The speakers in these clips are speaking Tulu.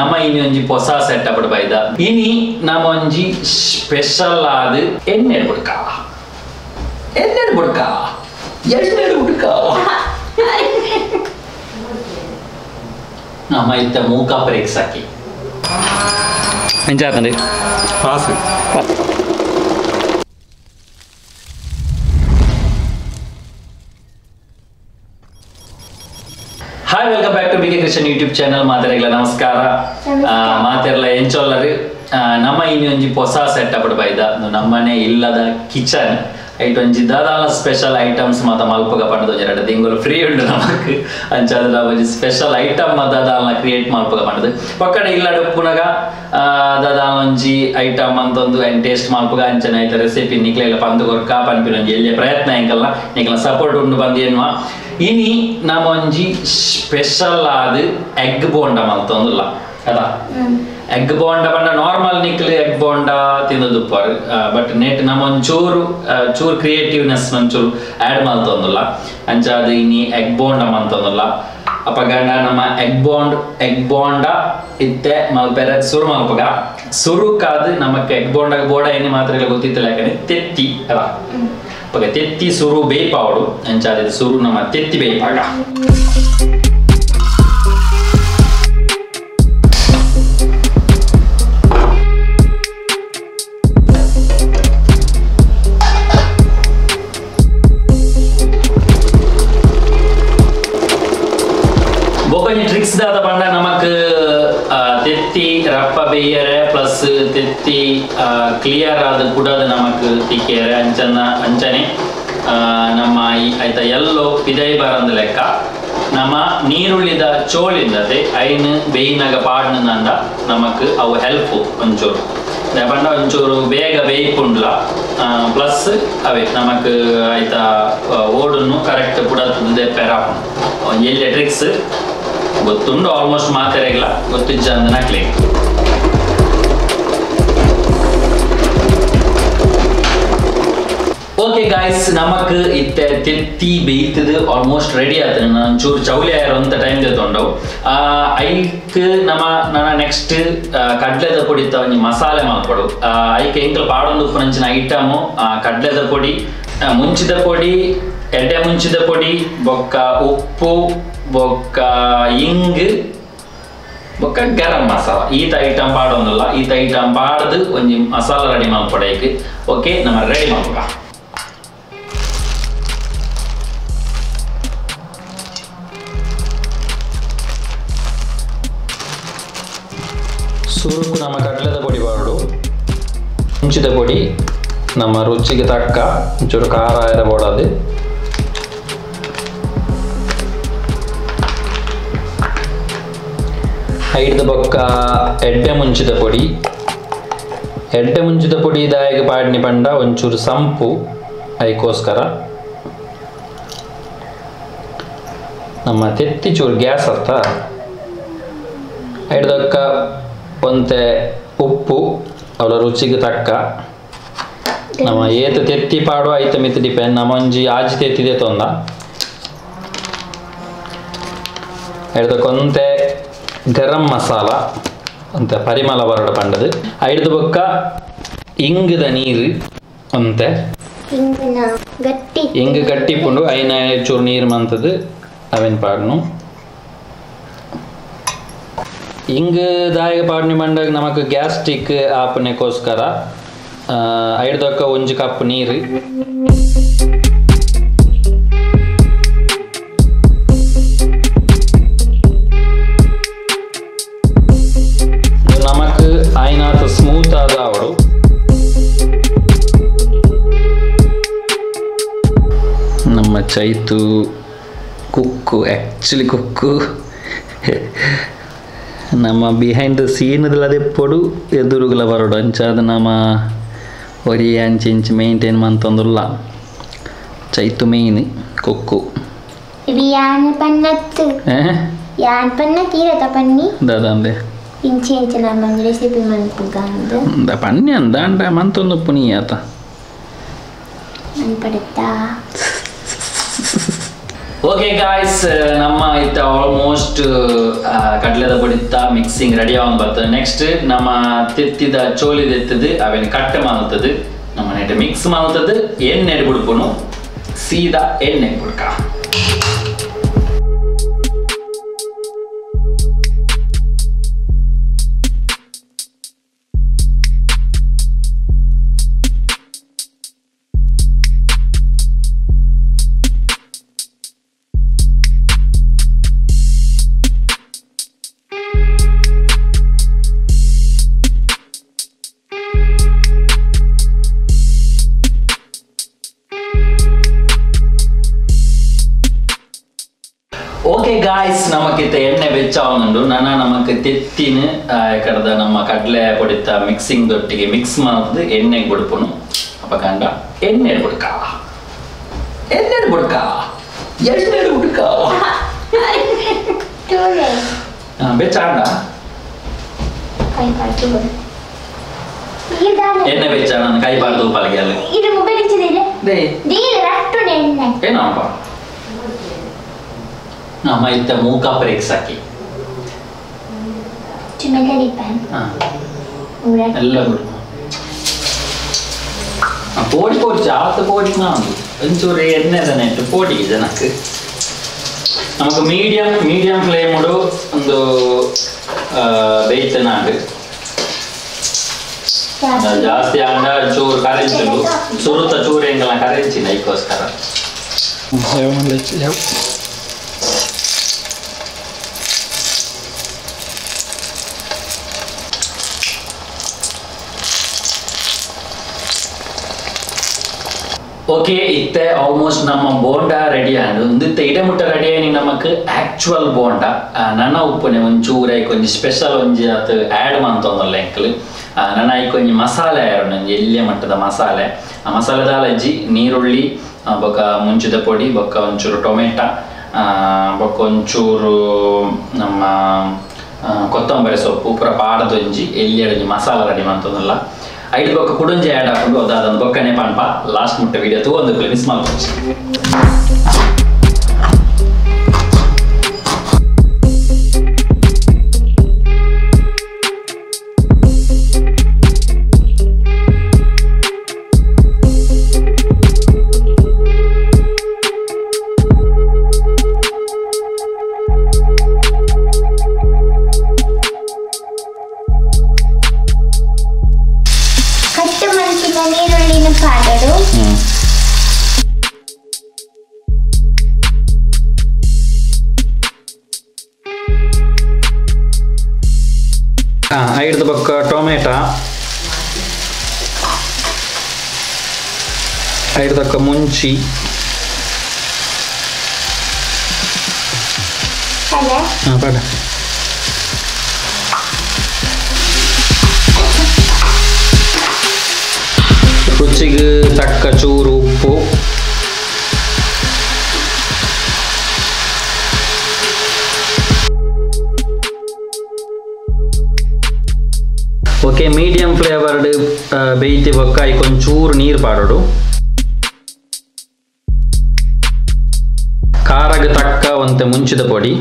ನಮ್ಮ ಇನಿ ಒಂಜಿ ಹೊಸ ಸೆಟಪ್ ಬೈದ ಇನಿ ನಮ್ಮ ಒಂಜಿ ಸ್ಪೆಷಲ್ ಆದ ಎಣ್ಣೆ ಬುಡ್ಕ ಎಣ್ಣೆ ಬುಡ್ಕ ಎಣ್ಣೆ ಬುಡ್ಕ ನಮ್ಮ ಇತ್ತ ಮೂಕ ಪ್ರೇಕ್ಷಕಿ ಎಂಜಾತಂడి pass Hi, welcome back to BK Krishan YouTube channel. ಮಾತೆರೆಗ್ಲ ನಮಸ್ಕಾರ. ಮಾತೆರ್ಲ ಎಂಚೊಲ್ಲರು ನಮ್ಮ ಇನಿ ಒಂಜಿ ಹೊಸ ಸೆಟಪ್ ಬೈದ ನಮ್ಮನೆ ಇಲ್ಲದ ಕಿಚನ್ ಐಟ್ ಒಂಜಿ ದಾದಾಲ ಸ್ಪೆಷಲ್ ಐಟಮ್ಸ್ ಮಾತ ಮಲ್ಪಗ ಪಂಡದ ಒಂಜಿ ಎರಡು ತಿಂಗಳು ಫ್ರೀ ಉಂಡು ನಮಕ್ ಅಂಚಾದ ಒಂಜಿ ಸ್ಪೆಷಲ್ ಐಟಮ್ ದಾದಾಲನ ಕ್ರಿಯೇಟ್ ಮಲ್ಪಗ ಪಂಡದು ಪಕ್ಕಡೆ ಇಲ್ಲಡ ಉಪ್ಪುನಗ ದಾದಾಲ ಒಂಜಿ ಐಟಮ್ ಅಂತೊಂದು ಅಂಡ್ ಟೇಸ್ಟ್ ಮಲ್ಪಗ ಅಂಚನೆ ಐತ ರೆಸಿಪಿ ನಿಕ್ಲೆಲ ಪಂದು ಕೊರ್ಕ ಪನ್ಪಿನ ಒಂಜಿ ಎಲ್ಯ ಪ್ರಯತ್ನ ಎಂಕಲ್ನ ನಿಕ್ಲ ಸಪೋರ್ಟ್ ಉಂಡು ಬಂದು ಎನ್ನುವ ಇನಿ ನಮ್ಮ ಒಂಜಿ ಸ್ಪೆಷಲ್ ಆದ ಎಗ್ ಬೋಂಡ ಮಲ್ತೊಂದುಲ್ಲ ಅದ ಎಗ್ ಬೋಂಡ ಪಂಡ ನಾರ್ಮಲ್ ನಿಕ್ಲು ಎಗ್ ಬೋಂಡ ತಿಂದುಪ್ಪರು ಬಟ್ ನೆಟ್ ನಮ್ಮ ಒಂಚೂರು ಚೂರು ಕ್ರಿಯೇಟಿವ್ನೆಸ್ ಒಂಚೂರು ಆ್ಯಡ್ ಮಲ್ತೊಂದುಲ್ಲ ಅಂಚಾದ ಇನಿ ಎಗ್ ಬೋಂಡ ಮಲ್ತೊಂದುಲ್ಲ ಅಪಗಂಡ ನಮ್ಮ ಎಗ್ ಬೋಂಡ ಇತ್ತೆ ಮಲ್ಪೆರೆ ಸುರು ಮಲ್ಪಗ ಸುರುಕಾದ ನಮಕ್ ಎಗ್ ಬೋಂಡಾಗ ಬೋಡ ಎಣ್ಣೆ ಮಾತ್ರ ಗೊತ್ತಿತ್ತಲ್ಲ ಯಾಕಂದ್ರೆ ತೆತ್ತಿ ಅಲ್ಲ ಅಪಗ ತೆತ್ತಿ ಸುರು ಬೇಯ್ಪಾವಡು ಅಂಚಾದ ಸುರು ನಮ್ಮ ತೆತ್ತಿ ಬೇಯ್ಪಾಗ ಟ್ರಿಕ್ಸ್ ದಾದ ಪಂಡ ನಮಕ್ ತೆತ್ತಿ ರಪ್ಪ ಬೇಯರೆ ಪ್ಲಸ್ ತೆತ್ತಿ ಕ್ಲಿಯರ್ ಆದ ಕುಡದ ನಮಕ್ ತಿಕ್ಕಿಯರೆ ಅಂಚನ ಅಂಚನೆ ನಮ್ಮ ಆಯ್ತ ಎಲ್ಲೋ ಪಿದೈ ಬರಂದ ಲೆಕ್ಕ ನಮ್ಮ ನೀರುಳ್ಳಿದ ಚೋಳಿಂದತೆ ಐನ್ ಬೇಯಿನಾಗ ಪಾಡ್ನಂದ ನಮಕ್ ಅವು ಹೆಲ್ಪ್ ಒಂಚೂರು ಪಂಡ ಒಂಚೂರು ಬೇಗ ಬೇಯ್ಪುಂಡ್ಲ ಪ್ಲಸ್ ಅವೇ ನಮಕ್ ಆಯ್ತ ಓಡನ್ನು ಕರೆಕ್ಟ್ ಪುಡತ್ತದೆ ಪೆರಾಪುಂಡು ಎಲ್ಲಿ ಟ್ರಿಕ್ಸ್ ಗೊತ್ತುಂಡು ಆಲ್ಮೋಸ್ಟ್ ಮಾತೆರೆಗ್ಲ ಗೊತ್ತಿಜ್ಜ ಅಂದನಕ್ಲೆ ಓಕೆ ಗಾಯ್ಸ್ ನಮಕ್ ಇತ್ತೆ ತೆತ್ತಿ ಬೇಯ್ತದ ಆಲ್ಮೋಸ್ಟ್ ರೆಡಿ ಆಯ್ತು ನಾನು ಚೂರು ಚೌಲಿ ಆಯಿರೋ ಅಂತ ಟೈಮ್ ತೊಗೊಂಡವು ಐಕ್ ನಮ್ಮ ನನ್ನ ನೆಕ್ಸ್ಟ್ ಕಡ್ಲೆದ ಪೊಡಿ ಒಂಜಿ ಮಸಾಲೆ ಮಲ್ಪಡು ಐಕ್ ಎಂಕಲ್ ಪಾಡೊಂದು ಉಪ್ಪುನಂಚಿನ ಐಟಮು ಕಡ್ಲೆದ ಪೊಡಿ ಮುಂಚಿದ ಪೊಡಿ ಎಡ್ಡೆ ಮುಂಚಿದ ಪೊಡಿ ಬೊಕ್ಕ ಉಪ್ಪು ಬೊಕ್ಕ ಇಂಗ್ ಬೊಕ್ಕ ಗರಂ ಮಸಾಲ ಈತ ಐಟಮ್ ಪಾಡೊಂದುಲ್ಲ ಈತ ಐಟಮ್ ಪಾಡ್ದು ಒಂಜಿ ಮಸಾಲ ರೆಡಿ ಮಲ್ಪಡೈಕ್ ಓಕೆ ನಮ್ಮ ರೆಡಿ ಮಲ್ಪಗ ಸುರುಕು ನಮ್ಮ ಕಡಲೆದ ಪೊಡಿ ಪಾಡು ಮುಂಚಿದ ಪೊಡಿ ನಮ್ಮ ರುಚಿಗೆ ತಕ್ಕ ಒಂಚೂರು ಖಾರ ಇರಬೋಡದು ಐದು ಬೊಕ್ಕ ಎಡ್ಡೆ ಮುಂಚಿದ ಪೊಡಿ ಎಡ್ಡೆ ಮುಂಚಿದ ಪೊಡಿ ದಾಯಗ ಪಾಡ್ನಿ ಪಂಡ ಒಂಚೂರು ಸಂಪು ಐಕೋಸ್ಕರ ನಮ್ಮ ತೆತ್ತಿ ಚೂರು ಗ್ಯಾಸ್ ಅತ್ತ ಐದಕ್ಕ ಒಂತೆ ಉಪ್ಪು ಅವಳ ರುಚಿಗೆ ತಕ್ಕ ನಮ್ಮ ಏತ ತೆತ್ತಿ ಪಾಡುವ ಐತ ಮಿತ್ ಡಿಪೆಂಡ್ ನಮ್ಮ ಒಂಜಿ ಆಜಿ ತೆತ್ತಿದೆ ತೊಂದ ಐದಕ್ಕೊಂತೆ ಗರಂ ಮಸಾಲ ಅಂತ ಪರಿಮಳ ಬರಡ ಪಂಡದು ಐದು ಬೊಕ್ಕ ಇಂಗದ ನೀರು ಅಂತೆ ಇಂಗ್ ಗಟ್ಟಿ ಪುಂಡು ಐನ ಚೂರು ನೀರು ಮಂತದು ಅವೇನು ಪಾಡ್ನು ಇಂಗ್ ದಾಯಗ ಪಾಡ್ನಿ ಮಂಡಾಗ ನಮಕ್ ಗ್ಯಾಸ್ಟ್ರಿಕ್ ಆಪನೆಗೋಸ್ಕರ ಐದಕ್ಕ ಒಂಜಿ ಕಪ್ ನೀರು ನಮಕ್ ಆಯ್ನಾತ ಸ್ಮೂತ್ ಆದ ಅವಳು ನಮ್ಮ ಚೈತು ಕುಕ್ಕು ಆ್ಯಕ್ಚುಲಿ ಕುಕ್ಕು ನಮ್ಮ ಬಿಹೈಂಡ್ the scene ಪೊಡು ಎದುರುಗಲ ಬರೋಡು ಅಂಚಾದ ನಮ್ಮ ಒರಿ ಅಂಚು ಇಂಚು ಮೇಂಟೈನ್ ಮಂತೊಂದುಲ್ಲ ಚೈತು ಮೇನ್ ಕುಕ್ಕು ದಾದಂದೆ ಇಂಚೆ ಇಂಚೆ ನಮ್ಮ ರೆಸಿಪಿ ಮನ್ಪುಗಂದು the ಪನ್ನಿ ಅಂದ ಅಂಡ ಮಂತೊಂದು ಪುನಿಯಾತ ಮನ್ಪಡುತ್ತಾ Okay guys, ನಮ್ಮ ಇತ್ತ ಆಲ್ಮೋಸ್ಟ್ ಕಡಲೆದ ಪೊಡಿತ್ತ ಮಿಕ್ಸಿಂಗ್ ರೆಡಿ ಆವೊಂದು ಬರ್ತದೆ. ನೆಕ್ಸ್ಟ್ ನಮ್ಮ ತೆತ್ತಿದ ಚೋಲಿದ ಎತ್ತದು ಅವೇನು ಕಟ್ ಮಾಡ್ತದೆ, ನಮ್ಮ ನೆಟ್ ಮಿಕ್ಸ್ ಮಾಡ್ತದೆ, ಎಣ್ಣೆ ಬಿಡ್ಪುನು ಸೀದಾ ಎಣ್ಣೆ ಬಿಡ್ಕ. ಓಕೆ ಗಾಯ್ಸ್, ನಮಕಿತ್ತ ಎಣ್ಣೆ ಬೆಚ್ಚ ಆವೊಂದುಂಡು. ನನ ನಮಕ್ ತೆತ್ತಿನ ಕಡದ ನಮ್ಮ ಕಡಲೆ ಪೊಡಿತ ಮಿಕ್ಸಿಂಗ್ ದೊಟ್ಟಿಗೆ ಮಿಕ್ಸ್ ಮಾಡ್ದು ಎಣ್ಣೆಗೆ ಬಿಡ್ಪುನು. ಅಪ್ಪ ಕಂಡ ಎಣ್ಣೆ ಬಿಡ್ಕ, ಎಣ್ಣೆ ಬಿಡ್ಕ, ಎಣ್ಣೆ ಬಿಡ್ಕ. ಬೆಚ್ಚ ಆಂಡ ಎಣ್ಣೆ ಬೆಚ್ಚ ನಾನು ಕೈ ಬಾರ್ದು ಪಲಗೆ ಅಲ್ಲಿ ಏನಪ್ಪ ನಮ್ಮ ಇತ್ತ ಮೂಕ ಬ್ರೇಕ್ಸ್ ಹಾಕಿ ಎಲ್ಲ ಬಿಡು. ಪೋಡಿ ಪೋಡಿ ಜಾತ ಪೋಡಿ ನಾವು ಒಂಚೂರು ಎಣ್ಣೆ ಇಟ್ಟು ಪೋಡಿ ಜನಕ್ಕೆ. ನಮಕ್ ಮೀಡಿಯಂ ಮೀಡಿಯಂ ಫ್ಲೇಮುಡು ಒಂದು ಬೇಯ್ತನಾಂಡು ಜಾಸ್ತಿ ಆಂಡ ಚೂರು ಕರೆಂಚುಂಡು ಸುರುತ ಚೂರು ಎಂಗಲ ಕರೆಂಚಿನ ಐಕ್ಕೋಸ್ಕರ. ಓಕೆ, ಇತ್ತೆ ಆಲ್ಮೋಸ್ಟ್ ನಮ್ಮ ಬೋಂಡ ರೆಡಿ ಆಂಡ್. ಒಂದಿತ್ತೆ ಇಡಮುಟ್ಟ ರೆಡಿ ಆಯ್ನಿ ನಮಕ್ ಆಕ್ಚುಯಲ್ ಬೋಂಡ. ನನ್ನ ಉಪ್ಪುನೆ ಒಂಚೂರು ಐಕ್ ಒಂಜಿ ಸ್ಪೆಷಲ್ ಒಂಜಿ ಆತ್ ಆ್ಯಡ್ ಮಂತೊಂದಲ್ಲ ಎಂಕಲ್. ನನ್ನ ಐಕ್ ಒಂಜಿ ಮಸಾಲೆ ಆಯ್ರೋಣ, ಒಂಜಿ ಎಲ್ಯ ಮಟ್ಟದ ಮಸಾಲೆ. ಆ ಮಸಾಲೆ ದಾಲಜ್ಜಿ ನೀರುಳ್ಳಿ ಬೊಕ್ಕ ಮುಂಚಿದ ಪೊಡಿ ಬೊಕ್ಕ ಒಂಚೂರು ಟೊಮೆಟೊ ಬೊಕ್ಕ ಒಂಚೂರು ನಮ್ಮ ಕೊತ್ತಂಬರಿ ಸೊಪ್ಪು ಪೂರ ಪಾಡದ ಒಂಜಿ ಎಲ್ಯ ಒಂಜಿ ಮಸಾಲೆ ರೆಡಿ ಮಂತೊಂದಲ್ಲ. ಐದು ಬೊಕ್ಕ ಕುಡೊಂಜಿ ಆ್ಯಡ್ ಹಾಕೊಂಡು ಅದಾದ ಬೊಕ್ಕನೆ ಪನ್ಪ ಲಾಸ್ಟ್ ಮುಟ್ಟ ವಿಡಿಯೋ ತಗೊಂಡು ಮಿಸ್ ಮಾಡ್ಕೊಂಡು. ಐದು ಬೊಕ್ಕ ಟೊಮೆಟೊ, ಐದು ತಕ್ಕ ಮುಂಚಿ, ಬೇಡ ರುಚಿಗೆ ತಕ್ಕ ಚೂರು ಉಪ್ಪು, okay medium flavoured ಬೇಯ್ತಿ ಬೊಕ್ಕ ಐಕೊಂಚೂರು ನೀರು ಪಾಡೋಡು. ಖಾರಗೆ ತಕ್ಕ ಒಂತೆ ಮುಂಚಿದ ಪೊಡಿ,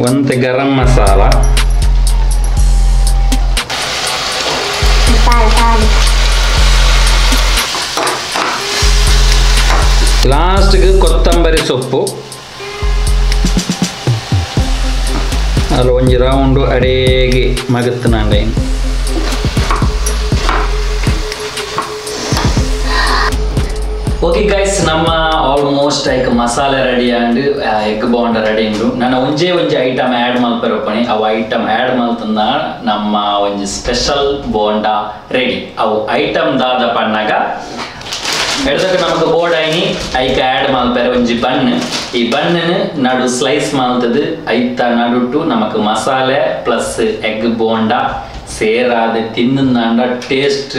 ಒಂತೆ ಗರಂ ಮಸಾಲ, ಲಾಸ್ಟ್ಗೆ ಕೊತ್ತಂಬರಿ ಸೊಪ್ಪು ಅಲ್ಲಿ ಒಂಜಿ ರೌಂಡು ಅಡೇಗೆ ಮಗತ್ತನಾಂಡ. ಓಕೆ ಗೈಸ್, ನಮ್ಮ ಆಲ್ಮೋಸ್ಟ್ ಐಕ್ ಮಸಾಲೆ ready and egg bonda ready ಉಂಡು. ನನ್ನ ಒಂಜೇ ಒಂಜಿ ಐಟಮ್ ಆ್ಯಡ್ ಮಲ್ಪೆರೊಪ್ಪಣಿ. ಅವು ಐಟಮ್ ಆ್ಯಡ್ ಮಲ್ತಂದ ನಮ್ಮ ಒಂಜಿ ಸ್ಪೆಷಲ್ ಬೋಂಡ ರೆಡಿ. ಅವು ಐಟಮ್ ದಾದ ಪಣ್ಣಾಗ ಎಡ್ದಕ್ಕೆ ನಮಕ್ ಬೋರ್ಡ್ ಐನಿ ಐಕ್ ಆ್ಯಡ್ ಮಲ್ಪೆರೆ ಒಂಜಿ ಬನ್. ಈ ಬನ್ನನ್ನು ನಡು ಸ್ಲೈಸ್ ಮಲ್ತದು ಐತ ನಡುಟು ನಮಕ್ ಮಸಾಲೆ ಪ್ಲಸ್ ಎಗ್ ಬೋಂಡ ಸೇರಾದ ತಿನ್ನುಂದಾಂಡ ಟೇಸ್ಟ್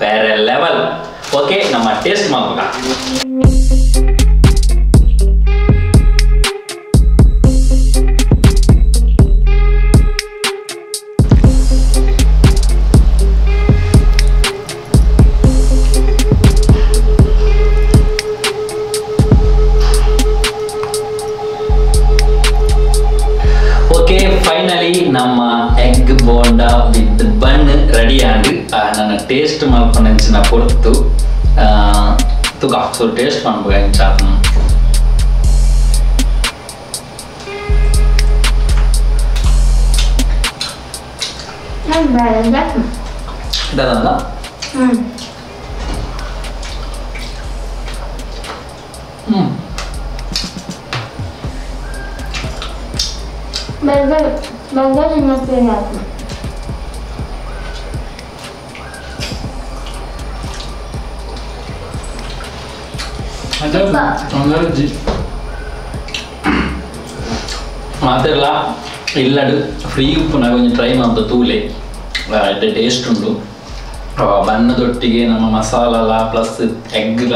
ಬೇರೆ ಲೆವೆಲ್. ಓಕೆ, ನಮ್ಮ ಟೇಸ್ಟ್ ಮಾಡ್ಬೇಕ. Bonda with bun ready and ನನ್ನ taste ಮಲ್ಪನೆಂಚಿನ ಪೊರ್ತು ತುಗ ಸೊ ಟೇಸ್ಟ್ ಮನ್ಪುಗ ಇಂಚ ಇದಲ್ಲ ಬರ್ಗರ್ ಬರ್ಗರ್ ತಿನ್ನೋಕೆ ಮಾತೆಲ್ಲ ಇಲ್ಲಡು ಫ್ರೀ ಉಪ್ಪುನಾಗ ಒಂಜಿ ಟ್ರೈ ಮಂತ ತೂಲೆ ಟೇಸ್ಟ್ ಉಂಡು ಬಣ್ಣದೊಟ್ಟಿಗೆ ನಮ್ಮ ಮಸಾಲಲ ಪ್ಲಸ್ ಎಗ್ಲ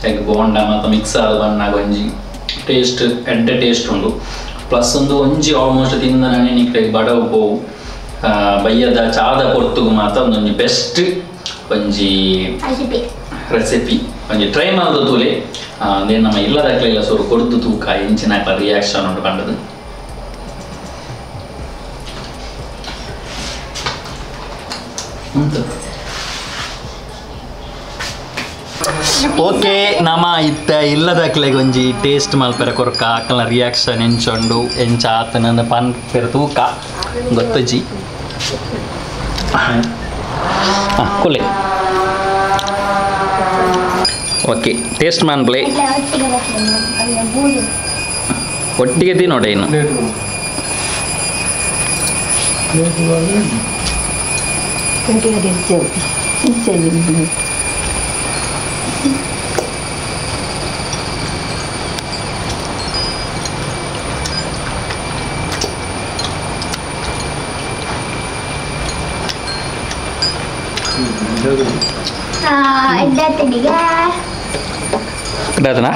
ಎಗ್ ಬೋಂಡ ಮತ್ತು ಮಿಕ್ಸ್ ಆದ ಬಣ್ಣಾಗ ಒಂಜಿ ಟೇಸ್ಟ್ ಎಡ್ಡೆ ಟೇಸ್ಟ್ ಉಂಡು ಪ್ಲಸ್ ಒಂದು ಒಂಜಿ ಆಲ್ಮೋಸ್ಟ್ ತಿಂದನೇ ನಿಕ್ಲೆ ಬಡವು ಪೋವು ಬಯ್ಯದ ಚಾದ ಪೊರ್ತುಗು ಮಾತ್ರ ಒಂದೊಂಜಿ ಬೆಸ್ಟ್ ಒಂಜಿ ರೆಸಿಪಿ ಒಂಜಿ ಟ್ರೈ ಮಾಡೋದು ತೂಲೆ ಅಂದ್ರೆ ನಮ್ಮ ಇಲ್ಲದಕ್ಲೆಲ್ಲ ಸೊರು ಕೊಡ್ದು ತೂಕ ಇಂಚಿನ ರಿಯಾಕ್ಷನ್ ಉಂಟು ಕಂಡದು. ಓಕೆ ನಮ್ಮ ಇತ್ತ ಇಲ್ಲದಕ್ಲೆಗ್ ಒಂಜಿ ಟೇಸ್ಟ್ ಮಲ್ಪೆರೆ ಕೊರ್ಕ ಅಕ್ಕನ ರಿಯಾಕ್ಷನ್ ಎಂಚೊಂಡು ಎಂಚ ಆತನ ಪನ್ಪೆರೆ ತೂಕ ಗೊತ್ತಜಿ ಕೊಲೆ ಓಕೆ ಟೇಸ್ಟ್ ಮನ್ಪ್ಲೆ ಒಟ್ಟಿಗೆ ತಿನ್ನೋಡೆ ಇನ್ನು ಎಡ್ಡಾತನಾ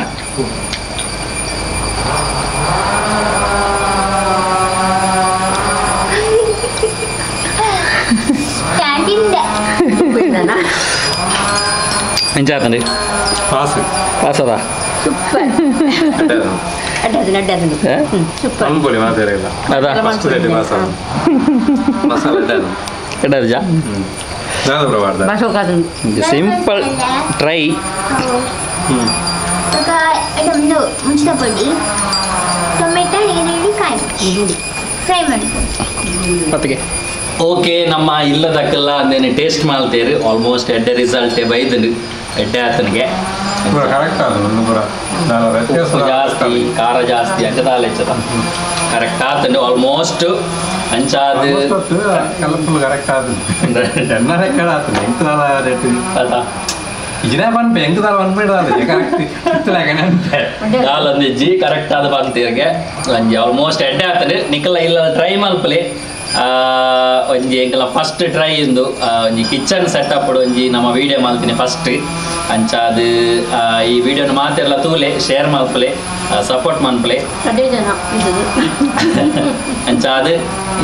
ಎಂಚಾತಂడి ಪಾಸ್ ಪಾಸ್ ಅದ ಸೂಪರ್ ಅಡ್ಡಾದನ ಅಡ್ಡಾದನ ಸೂಪರ್ ಅಂಬೋಲಿ ಮಾತಾಡಿಲ್ಲ ಅದ ಫಸ್ಟ್ ರೇಟ್ ಮಸಾಲ ಮಸಾಲ ಅಡ್ಡಾದನ ಎಡ್ಡಾದಜಾ ದಾದ ಪ್ರವಾರ್ದ ಸಿಂಪಲ್ ಟ್ರೈ ಒಂದು ಮುಂಚಿನ ಪೊಡಿ ಟೊಮೆಟೊ ಈರುಳ್ಳಿ ಕಾಯಿ ಫ್ರೈ ಮಾಡ್ಕೊಂಡು ಓಕೆ ನಮ್ಮ ಇಲ್ಲದಕ್ಕೆಲ್ಲ ಅಂದೇನೆ ಟೇಸ್ಟ್ ಮಾಡ್ತೇವೆ ಆಲ್ಮೋಸ್ಟ್ ಎಡ್ಡೆ ರಿಸಲ್ಟ್ ಬೈದನು ಎಡ್ಡೆ ಆತನಿಗೆ ಕರೆಕ್ಟ್ ಆದ ಜಾಸ್ತಿ ಖಾರ ಜಾಸ್ತಿ ಅಂಚದಾಲ ಹೆಚ್ಚದ ಕರೆಕ್ಟ್ ಆತಂಡು ಆಲ್ಮೋಸ್ಟ್ ಅಂಚಾದ ಕರೆಕ್ಟ್ ಆದ ಎನ್ನರೆ ಆತನ ಎಂತ ರೇಟ್ ಇಜಿನ ಪನ್ಪೆ ಎಂಕ್ ದಾಲ ಪನ್ಪೆ ಕರೆಕ್ಟ್ ಇತ್ತಲಾಗನೆ ದಾಲ ಒಂದಿಜ್ಜಿ ಕರೆಕ್ಟ್ ಆದ ಪಂತೀರ್ಗೆ ಒಂಜಿ ಆಲ್ಮೋಸ್ಟ್ ಎಡ್ಡೆ ಆತಂಡು ನಿಕಲ ಇಲ್ಲ ಟ್ರೈ ಮಲ್ಪಲೆ ಒಂಜಿ ಎಂಕಲ ಫಸ್ಟ್ ಟ್ರೈ ಇಂದು ಒಂಜಿ ಕಿಚನ್ ಸೆಟಪ್ ಒಂಜಿ ನಮ್ಮ ವೀಡಿಯೋ ಮಲ್ತೀನಿ ಫಸ್ಟ್ ಅಂಚಾದ ಈ ವಿಡಿಯೋನ ಮಾತೆಲ್ಲ ತೂಲೆ ಶೇರ್ ಮಲ್ಪಲೆ ಸಪೋರ್ಟ್ ಮನ್ಪಲೆ ಅಂಚಾದ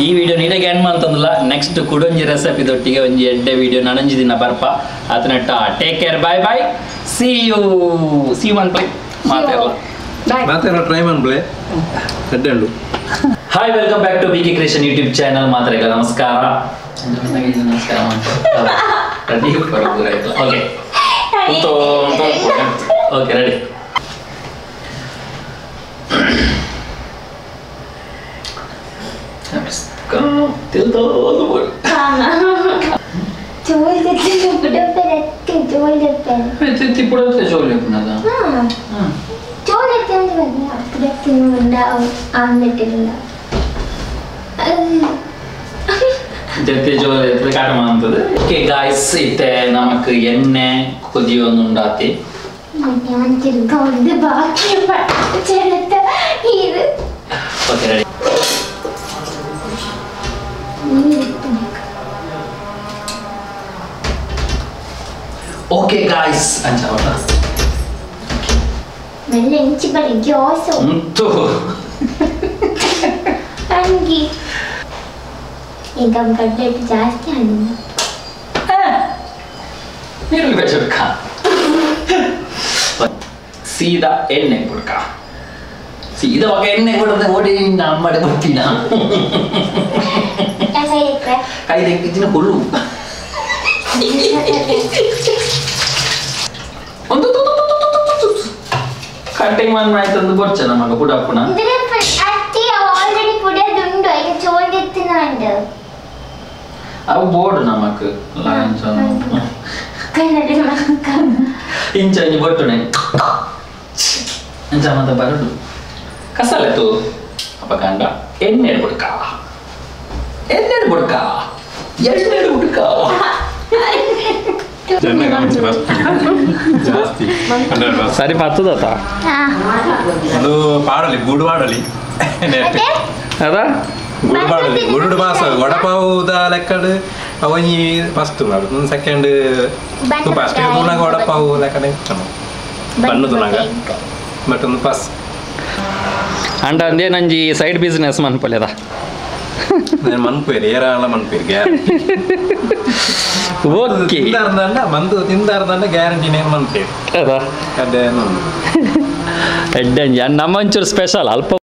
ಈ ವಿಡಿಯೋ ನೀಡಗೆ ಎಂಡ್ ಮಂತಂದಲ್ಲ ನೆಕ್ಸ್ಟ್ ಕುಡೊಂಜಿ ರೆಸಿಪಿ ದೊಟ್ಟಿಗೆ ಒಂಜಿ ಎಡ್ಡೆ ವಿಡಿಯೋ ನನಂಜಿ ದಿನ ಬರ್ಪ ಆತನಟ್ಟ take care bye bye see you see ಮನ್ಪಲೆ ಮಾತೆಲ್ಲ ಮಾತೆಲ್ಲ ಟ್ರೈ ಮನ್ಪಲೆ ಎಡ್ಡೆ ಉಂಡು. Hi welcome back to B K creation YouTube channel ಮಾತ್ರೆಗಳ ನಮಸ್ಕಾರ ನಮಸ್ಕಾರ ready okay okay ready okay guys ಇತ್ತೆ ನಮಕ್ ಎಣ್ಣೆ ಕೊದಿಯೊಂದುಂಡಾತಿ okay ready okay guys ಅಂಚ ಮೆಲ್ಲ ಇಂಚಿ ಬಳಿ ಗ್ಯಾಸ್ ಉಂಟು ಅಂಗಿ ಈಗ ಬಡ್ಡೆಟ್ ಜಾಸ್ತಿ ಹಣ್ಣು ನೀರುಳ್ಳಿ ಬೇಜ ಸೀದಾ ಎಣ್ಣೆ ಕೊಡ್ಕ ಸೀದಾ ఒక ಎಣ್ಣೆ ಕೊಡದೆ ಓಡಿ ನಮ್ಮಡೆ ಕೊಟ್ಟಿನ ಕೈ ದೆಕ್ಕಿನ ಹುಲ್ಲು ಒಂದು ಕಟ್ಟಿಂಗ್ ಮನ್ ಆಯ್ತಂದು ಬೊರ್ಚ ನಮಗ ಪುಡಪ್ಪುನ ಇಂದ್ರೆ ಅತ್ತಿ ಆಲ್ರೆಡಿ ಪುಡಿಯೋದುಂಡು ಈಗ ಚೋಂದಿತ್ತಿನ ಅವು ಬೋರ್ಡ್ ನಮಕ್ ಕನ್ನಡ ಮಕ್ಕ ಇಂಚ ಇಂಚ ಬೊಟ್ಟುನೆ ಇಂಚ ಮಂತ ಬರಡು ಕಸಲೆತು ಅಪಕಾಂಡ ಎಣ್ಣೆ ಬುಡ್ಕ ಎಣ್ಣೆ ಬುಡ್ಕ ಎಣ್ಣೆ ಬುಡ್ಕ ಜಾಸ್ತಿ ಸರಿ ಪತ್ತದತ್ತ ಅದು ಪಾಡಲಿ ಗೂಡು ಪಾಡಲಿ ಅದೇ ಅದ ಗುಡು ಪಾಡಲಿ ಗುರುಡು ಮಾಸ ವಡಪಾವುದ ಲೆಕ್ಕಡ್ ಅವನಿ ಫಸ್ಟ್ ಮಾಡು ಸೆಕೆಂಡ್ ಫಸ್ಟ್ ತೂನಾಗ ವಡಪಾವು ಲೆಕ್ಕಡೆ ಬಣ್ಣು ತೂನಾಗ ಬಟ್ ಒಂದು ಫಸ್ಟ್ ಅಂಡ ಅಂದೇ ನಂಜಿ ಸೈಡ್ ಬಿಸ್ನೆಸ್ ಮನ್ಪೊಲೆದ నేను మన్పేరు ఏరాల మన్పేరు గ్యారంటీ ಓಕೆ ತಿಂದಾರ್ದಂಡ ಮಂದು ತಿಂದಾರ್ದಂಡ ಗ್ಯಾರಂಟಿ ನೇನು ಮನ್ಪೇರು ಅದ ಅದೇ ಎಡ್ಡೆ ನಮ್ಮಂಚೂರು ಸ್ಪೆಷಲ್ ಅಲ್ಪ.